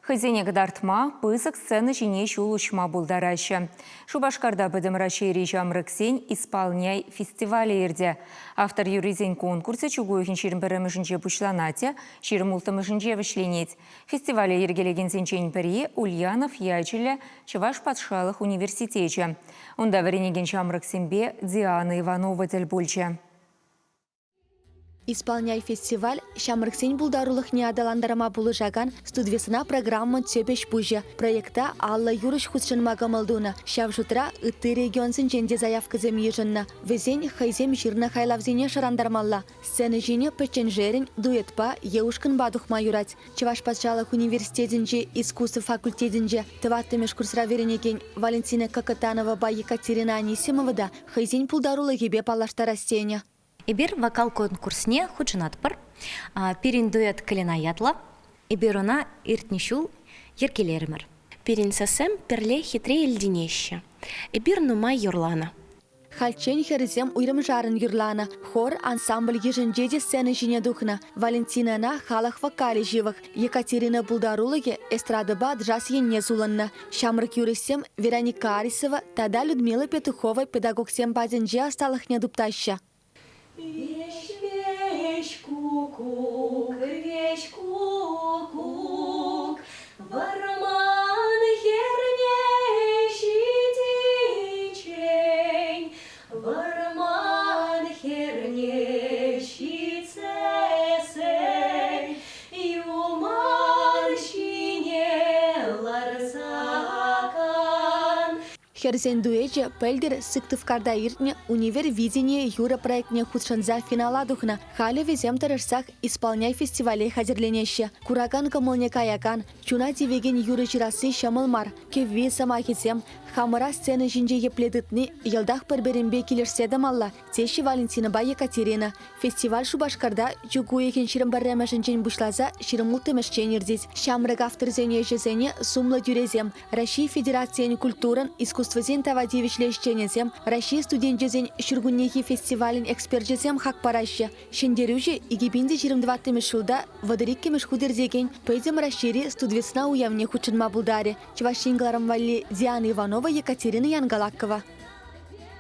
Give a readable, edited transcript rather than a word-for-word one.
Хӑйсене кӑтартма, пысӑк сцена ҫине ҫул уҫма пултараҫҫӗ. Шупашкарта Пӗтӗм Раҫҫейри ҫамрӑксен «Исполняй» фестивалӗ иртӗ. Автор юррисен конкурсӗ чӳк уйӑхӗн 21-мӗшӗнче пуҫланать те 26-мӗшӗнче вӗҫленет. Фестивале йӗркелекенсенчен пӗри Ульянов ячӗллӗ Чӑваш патшалӑх университечӗ. Унта вӗренекен ҫамрӑксемпе Диана Иванова тӗл пулчӗ. «Исполняй» фестиваль ҫамрӑксен пултарулӑхне аталантарма пулӑшакан «Студвесна» программӑн тӗп ӗҫ-пуҫӗ. Проекта 50 юрӑҫ хутшӑнма кӑмӑл тунӑ. Ҫав шутра ытти регионсенчен те заявкӑсем йышӑннӑ. Вӗсен хӑйсем ҫырнӑ хайлавсене шӑрантармалла. Сцена ҫине пӗчченшерӗн, дуэтпа е ушкӑнпа тухма юрать. Чӑваш патшалӑх университетӗнчи искусство факультетӗнче тӑваттӑмӗш курсра вӗренекен Валентина Кокотановапа Екатерина Анисимова та хӑйсен пултарулӑхӗпе паллаштарас тенӗ. Эпир вокал конкурсне хутшӑнатпӑр. Пирӗн дуэт Калина ятлӑ. Эпир ӑна иртнӗ ҫул йӗркелерӗмӗр. Пирӗн сассем пӗрле хитре илтӗнеҫҫӗ. Эпир нумай юрланӑ. Хальччен хӗрсем уйрӑмшарӑн юрланӑ. Хор ансамбль йышӗнче те сцена ҫине тухнӑ. Валентинӑна халӑх вокалӗ ҫывӑх. Екатерина пултарулӑхӗ эстрадӑпа джаз енне сулӑннӑ. Ҫамрӑк юрӑҫсем Вероника Арисова тата Людмила Петухова педагогсем патӗнче ӑсталӑхне туптаҫҫӗ. Веҫ, веҫ, куккук, веҫ, куккук, вӑрман хӗрне ҫитиччен, вӑрман хӗрне ҫитсессӗн, юман ҫине ларса кан. Хӗрсен дуэчӗ пӗлтӗр Сыктывкарта иртнӗ «Универ видение» юрӑ проектне хутшӑнса финала тухнӑ. Халӗ вӗсем тӑрӑшсах «Исполняй» фестивале хатӗрленеҫҫӗ. Куракан кӑмӑлне каякан, чуна тивекен юрӑ ҫырасси ҫӑмӑл мар. Кӗвви, сӑмахӗсем, хамӑра сцена ҫинче епле тытни йӑлтах пӗр-пӗринпе килӗшсе тӑмалла, теҫҫӗ Валентинӑпа Екатерина. Фестиваль Шупашкарта чӳк уйӑхӗн 21-мӗшӗнчен пуҫласа 26-мӗшчен иртет. Ҫамрӑк авторсен ӗҫӗсене сумлӑ тӳресем, Раҫҫей Федерацийӗн культурӑн, искусствӑсен тава тивӗҫлӗ ӗҫченӗсем, Раҫҫей студенчӗсен ҫуркуннехи фестивалӗн эксперчӗсем хак параҫҫӗ. Ҫӗнтерӳҫӗ 2024 ҫулта 32-мӗш хут иртекен Пӗтӗм Раҫҫейри Студвесна уявне хутшӑнма пултарӗ. Чӑваш Ен кӑларӑм валли Диана Иванова, Екатерина Янгалакова.